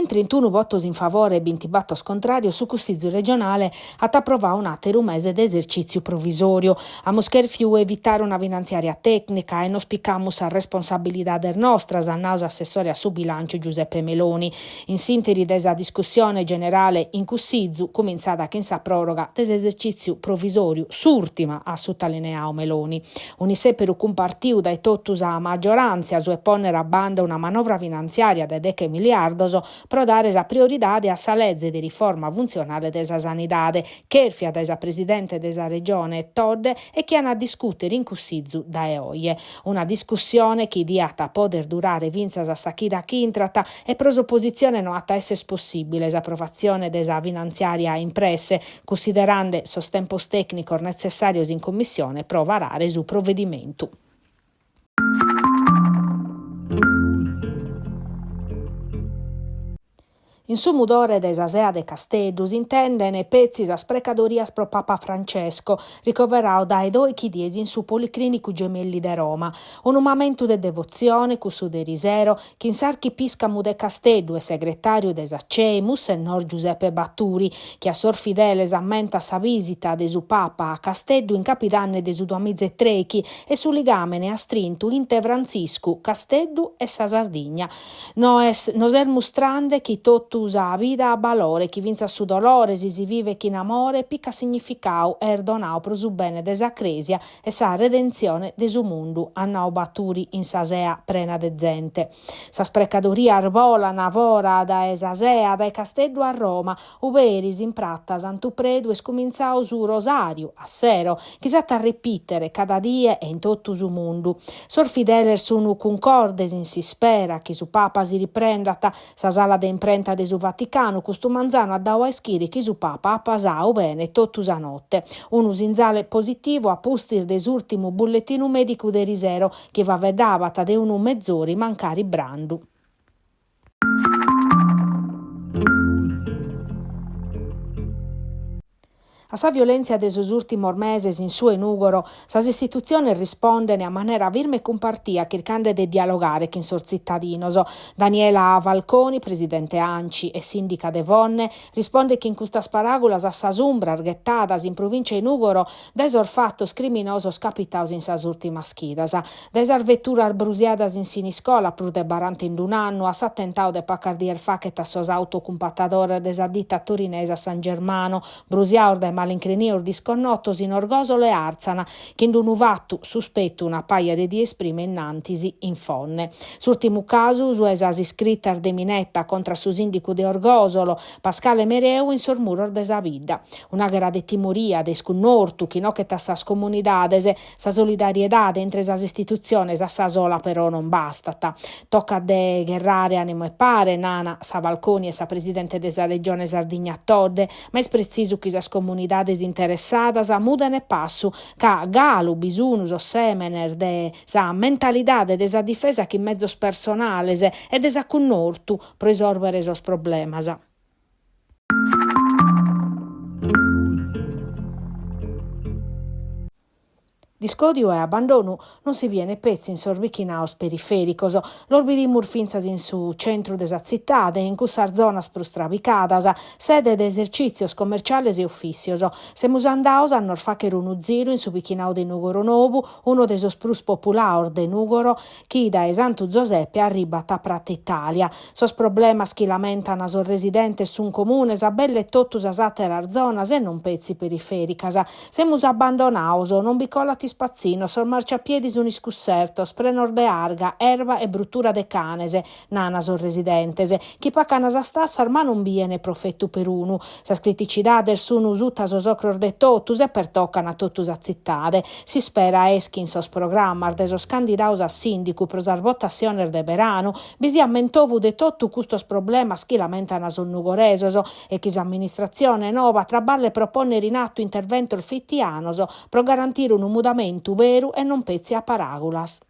Chin trintunu votos in favore e bintibator contràrios su Cussizu regionale at aprovadu un'àteru mese de esercìtziu provisòriu. Amus chèrfiu evitare una finantziària tècnica e nos picamus sas responsabilidades nostras, at nadu s'assessore a su bilànciu Giuseppe Meloni. In s'ìnteri de sa discussione generale in Cussizu, cumintzada chin sa pròroga de s'esercìtziu provisòriu, s'ùrtima, at sutalineadu Meloni. Un'issèperu cumpartiu dae totu sa magioràntzia su 'e pònnere a banda una manovra finantziària de deche miliardos pro dare sa prioridade a sa leze de riforma funtzionale de sa sanidade, chèrfia dae sa presidente de sa Regione Todde e chi an a discùtere in Cussizu dae oje. Una discussione chi diat pòdere durare fintzas a sa chida chi intrat e pro s'opositzione no at a èssere possìbile s'aprovatzione de sa finantziària in presse, cussiderande sos tempos tècnicos netzessàrios in Commissione pro varare su provedimentu. In su mudore de sa sea de Casteddu s'intenden petzi sas precadorias pro Papa Francesco, ricoveradu dae doichi dies in su Policlìnicu Gemelli de Roma. Unu mamentu de devotzione, cussu de erisero, chin s'archipìscamu de Casteddu e segretàriu de sa CEI, Mussennor Giuseppe Baturi, chi a sos fideles ammentat sa bìsita de su Papa a Casteddu in capidanne de su duamiza e trèichi e su ligàmene astrintu intre Frantziscu, Casteddu e sa Sardigna. Nos est mustrande chi totu sa vida at balore, chi fintzas su dolore, si si vivet chin amore, picat significau e est donau pro su bene de sa Crèsia e sa redentzione de su mundu, at nau Baturi in sa sea prena de zente. Sas precadorias bolan fora dae sa sea, dae Casteddu a Roma, ube eris in prata Santu Predu est cumintzau su Rosàriu, a sero, chi s'at a repìtere cada die e in totu su mundu. Sos fideles sun cuncordes in s'ispera chi su Papa si riprendat. Sa sala de imprenta de su Vaticanu custu manzanu at dau a ischire chi su Papa at pasau bene totu sa note. Unu sinzale positivu a pustis de s'ùrtimu bulletinu mèdicu de erisero chi faeddabat de unu mezori mancari brandu. A sa violèntzia de sos ùrtimos meses in su 'e Nùgoro, sas istitutziones rispondent a manera firma e cumpartia chirchende de dialogare chin sos tzitadinos. Daniela Falconi, presidente Anci e sìndica de Fonne, rispondet chin custas paràgulas a sas umbras ghetadas in provìncia 'e Nùgoro dae sos fatos criminosos capitados in sas ùrtimas chidas. Dae sas veturas brusiadas in Siniscola, prus de baranta in un'annu, a s'atentadu de pacas dies fachet a sos autocumpatadores de sa dita torinesa San Germano, brusiados dae malincrinios disconnotos in Orgosolo e Arzana, chin unu fatu suspetu una paja de dies prima innantis in Fonne. S'ùrtimu casu, su 'e sas iscritas de mineta contra su sìndicu de Orgosolo, Pascale Mereu in sos muros de sa bidda. Un'àghera de timoria, de iscunnortu chi nochet a sas comunidades, Sa solidariedade intre sas istitutziones a sa sola però non bastat. Tocat de gherrare ànimu 'e pare, nana sa Falconi e sa presidente de sa Regione Sardigna Todde, ma est pretzisu chi sas comunidades interessadas mudene passu, ca galu bi sun sos sèmenes de sa mentalidade de sa difesa chin mezos personales e de s'acunnortu pro isòrbere sos problemas. Discòdiu e abbandonu non si bient petzi in sos bichinados perifèricos, los bidimus fintzas in su centru de sa tzitade e in cussas zonas prus trabicadas, sede de esercìtzios commerciales e ufìssios. Semus andados a nos fàghere unu ziru in su bichinadu de Nùgoro Nou, unu de sos prus populados de Nùgoro, chi dae Santu Zosepe arribat a Prata Italia. Sos problemas chi lamentan sos residentes sun comunes a belle totu sas àteras zonas e non petzi perifèricas. Semus abbandonados, non bi colat ispatzinos, sos marciapiedi sun iscussertos, prenos de arga, erba e brutura de canes, nana sos residentes, chi pacan sas tassas ma non bien profetu perunu. Sas criticidades sun suta sos ocros de totus e pertocan a totu sa tzitade. S'ispera est chi in sos programmas de sos candidados a sìndicu pro sas votassiones de beranu bi siat mentovu de totu custos problemas chi lamentan sos nugoresos e chi s'amministratzione noba traballet pro pònnere in atu interventos fitianos pro garantire unu mudamentu beru e non petzi a paràgulas.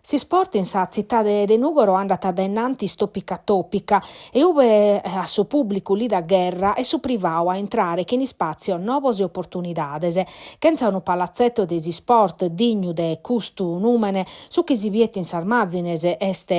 S'isport in sa tzitade de Nùgoro andat a dae innantis tòpica tòpica e ube a su pùblicu li dat gherra est su privadu a intrare chin ispàtzios nobos e oportunidades. Chentza unu palatzeto de s'isport dignu de custu nùmene, su chi si biet in sas màzines est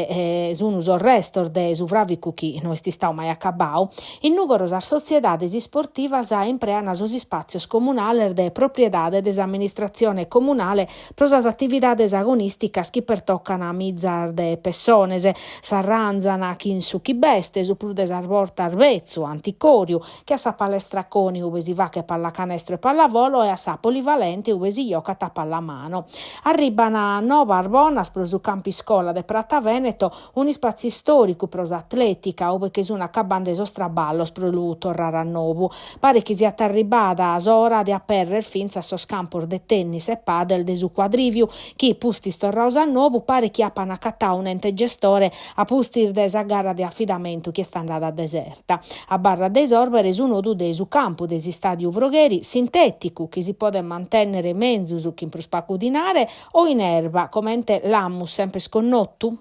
sun sos restos de su fràvicu chi no est istadu mai acabadu. In Nùgoro sas sotziedades isportivas imprean sos ispàtzios comunales de propriedade de s'amministratzione comunale Pro sas atividades agonìsticas chi pertocan mizas de pessones, s'arranzan chin su chi b'est, su prus de sas bortas betzu, anticòriu, che a sa palestra Coni ube si faghet pallacanestro e pallavolo e a sa Polivalente ube si jocat a pallamano. Arriban nobas bonas pro su campu iscola de Prata Veneto, un'ispàtziu istòricu pro s'atlètica, ube che sun acabande sos traballos pro lu torrare a nou. Paret chi siat arribada s'ora de aperrer fintzas sos campos de tennis e padel de su Quadriviu, chi, pustis torrados a nou, paret chi apan acatadu un'ente gestore a pustis de sa gara de afidamentu chi est andada deserta. Abarrat de isòrbere su nodu de su campu de s'istàdiu Frogheri, sintèticu, chi si podet mantènnere menzus chin prus pagu dinare, o in erba, comente l'amus semper connotu?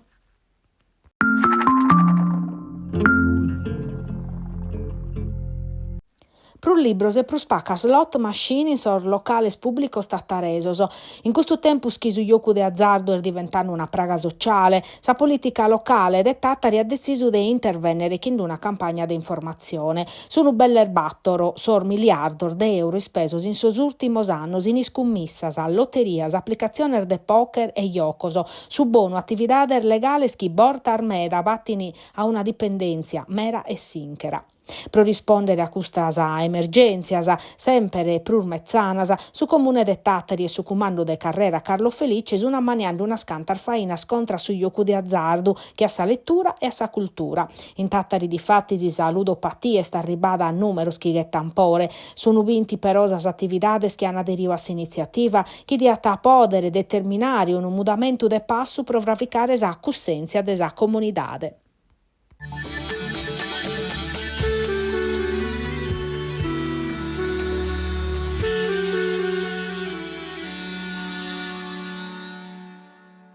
Prus libros e prus paca slot machine in sos locales pùblicos tataresos. In custu tempus chi su jocu de azardu est diventande una praga sociale, sa polìtica locale de Tàtari at detzisu de intervènnere chin una campagna de informatzione. Sunu belle bator sos miliardos de euro ispesos in sos ùrtimos annos in iscummissas, loterias, aplicatziones de poker e jocos su bonu atividades legales chi bortas meda batin a una dipendèntzia mera e sìnchera. Pro rispòndere a custas emergèntzias, semper prus metzanas, su Comune de Tàtari e su Cumandu de Carrera Carlo Felice sun ammaniende unas cantas fainas contra a su jocu de azardu, che a sa letura e a sa cultura. In Tàtari difatis sa ludopatia est arribada a nùmeros chi ghetan pore. Sunu binti però sas atividades chi an aderiu a s'initziativa, chi diat pòdere determinare unu mudamentu de passu pro fravicare sa cussèntzia de sa comunidade.